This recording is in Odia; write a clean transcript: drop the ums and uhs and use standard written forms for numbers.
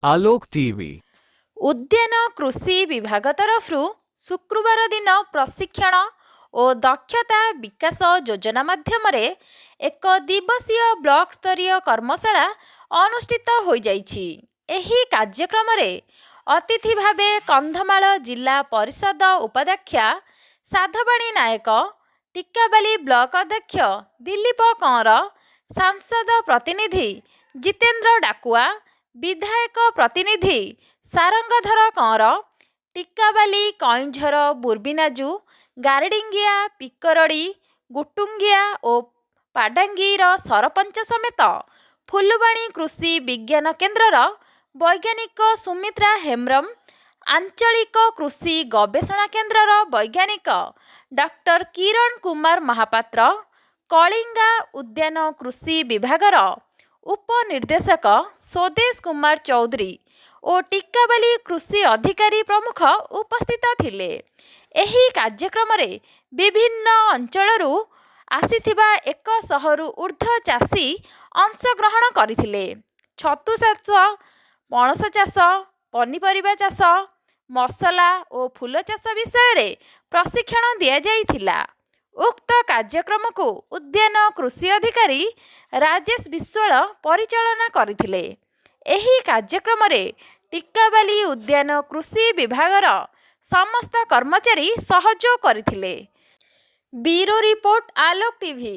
Alok TV. ଉଦ୍ୟାନ କୃଷି ବିଭାଗ ତରଫରୁ ଶୁକ୍ରବାର ଦିନ ପ୍ରଶିକ୍ଷଣ ଓ ଦକ୍ଷତା ବିକାଶ ଯୋଜନା ମାଧ୍ୟମରେ ଏକ ଦିବସୀୟ ବ୍ଲକ ସ୍ତରୀୟ କର୍ମଶାଳା ଅନୁଷ୍ଠିତ ହୋଇଯାଇଛି। ଏହି କାର୍ଯ୍ୟକ୍ରମରେ ଅତିଥି ଭାବେ କନ୍ଧମାଳ ଜିଲ୍ଲା ପରିଷଦ ଉପାଧ୍ୟକ୍ଷା ସାଧବାଣୀ ନାୟକ, ଟିକାବାଲି ବ୍ଲକ ଅଧ୍ୟକ୍ଷ ଦିଲ୍ଲୀପ କଅଁର, ସାଂସଦ ପ୍ରତିନିଧି ଜିତେନ୍ଦ୍ର ଡାକୁଆ, ବିଧାୟକ ପ୍ରତିନିଧି ସାରଙ୍ଗଧର କଅଁର, ଟିକାବାଲି, କଇଁଝର, ବୁର୍ବିନାଜୁ, ଗାରଡିଙ୍ଗିଆ, ପିକରଡ଼ି, ଗୁଟୁଙ୍ଗିଆ ଓ ପାଡାଙ୍ଗିର ସରପଞ୍ଚ ସମେତ ଫୁଲବାଣୀ କୃଷି ବିଜ୍ଞାନ କେନ୍ଦ୍ରର ବୈଜ୍ଞାନିକ ସୁମିତ୍ରା ହେମ୍ବ୍ରମ, ଆଞ୍ଚଳିକ କୃଷି ଗବେଷଣା କେନ୍ଦ୍ରର ବୈଜ୍ଞାନିକ ଡକ୍ଟର କିରଣ କୁମାର ମହାପାତ୍ର, କଳିଙ୍ଗା ଉଦ୍ୟାନ କୃଷି ବିଭାଗର ଉପନିର୍ଦ୍ଦେଶକ ସ୍ୱଦେଶ କୁମାର ଚୌଧୁରୀ ଓ ଟିକାବାଲି କୃଷି ଅଧିକାରୀ ପ୍ରମୁଖ ଉପସ୍ଥିତ ଥିଲେ। ଏହି କାର୍ଯ୍ୟକ୍ରମରେ ବିଭିନ୍ନ ଅଞ୍ଚଳରୁ ଆସିଥିବା 100ରୁ ଉର୍ଦ୍ଧ୍ୱ ଚାଷୀ ଅଂଶଗ୍ରହଣ କରିଥିଲେ। ଛତୁ ଚାଷ, ପଣସ ଚାଷ, ପନିପରିବା ଚାଷ, ମସଲା ଓ ଫୁଲ ଚାଷ ବିଷୟରେ ପ୍ରଶିକ୍ଷଣ ଦିଆଯାଇଥିଲା। ଉକ୍ତ କାର୍ଯ୍ୟକ୍ରମକୁ ଉଦ୍ୟାନ କୃଷି ଅଧିକାରୀ ରାଜେଶ ବିଶ୍ୱାଳ ପରିଚାଳନା କରିଥିଲେ। ଏହି କାର୍ଯ୍ୟକ୍ରମରେ ଟିକାବାଲି ଉଦ୍ୟାନ କୃଷି ବିଭାଗର ସମସ୍ତ କର୍ମଚାରୀ ସହଯୋଗ କରିଥିଲେ। Bureau report, Alok TV.